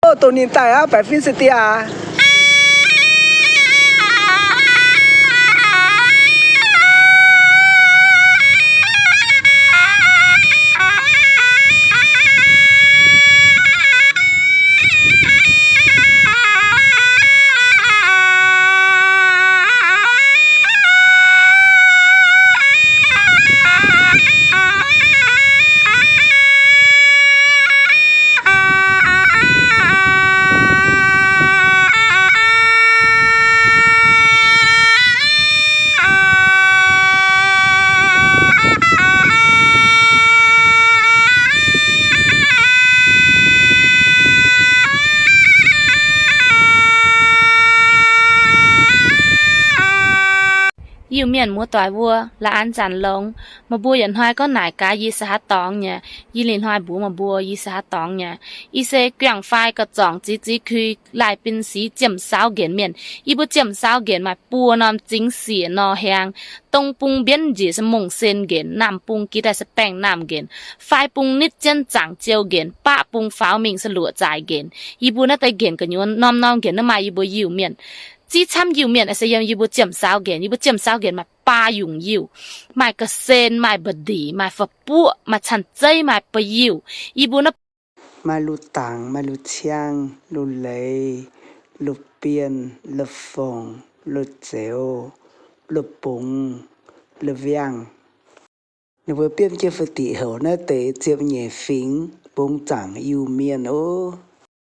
Ov, dongh ninh daaih aqv, baeqc fim se dieh aac. Iu-Mienh muoz-doic mbuo, la'an zanc longx. Meih mbuo yietc hnoi gorngv naaic gaax yie se haaix dorngx nyei, yie lih hnoi mbuox meih mbuo yie se haaix dorngx nyei. Yie se guangc-faai ga'zorngc ziqc ziqc kui, laaih bin sic, ziemh saauv nqenc mienh. Yie mbuo ziemh saauv nqenc maaih buo norm zingx siec nor hiaang. Dong bung mbienv njiec se mongh sen nqenc, naamh bung gitv daaih se baengh naamh nqenc, faai bung nitv jienv zaangc ziou nqenc, baqv bung faaux mingh se luoqc zaaic nqenc. Yie mbuo naaiv deix nqenc gu'nyuoz norm-norm nqenc naaiv maaih yie mbuo Iu-Mienh. Ziex camv Iu-Mienh se yiem yie mbuo ziemh saauv nqenc. Yie mbuo ziemh saauv nqenc maaih baa yungc Iu, maaih ga'sen, maaih mba'ndic, maaih fa'buoqv, maaih canh zeiv, maaih ba'yiuh. Yie mbuo naaiv maaih lu-dangc, maaih lu-ciang, lu-leiz, lu-bienh, lu-fongc, lu-zeuz, lu-bungx, lu-wiangh. Ninh mbuo biomv jienv fu diqc houc naaiv deix ziepc nyeic fingx bungx zaangc Iu-Mienh ov.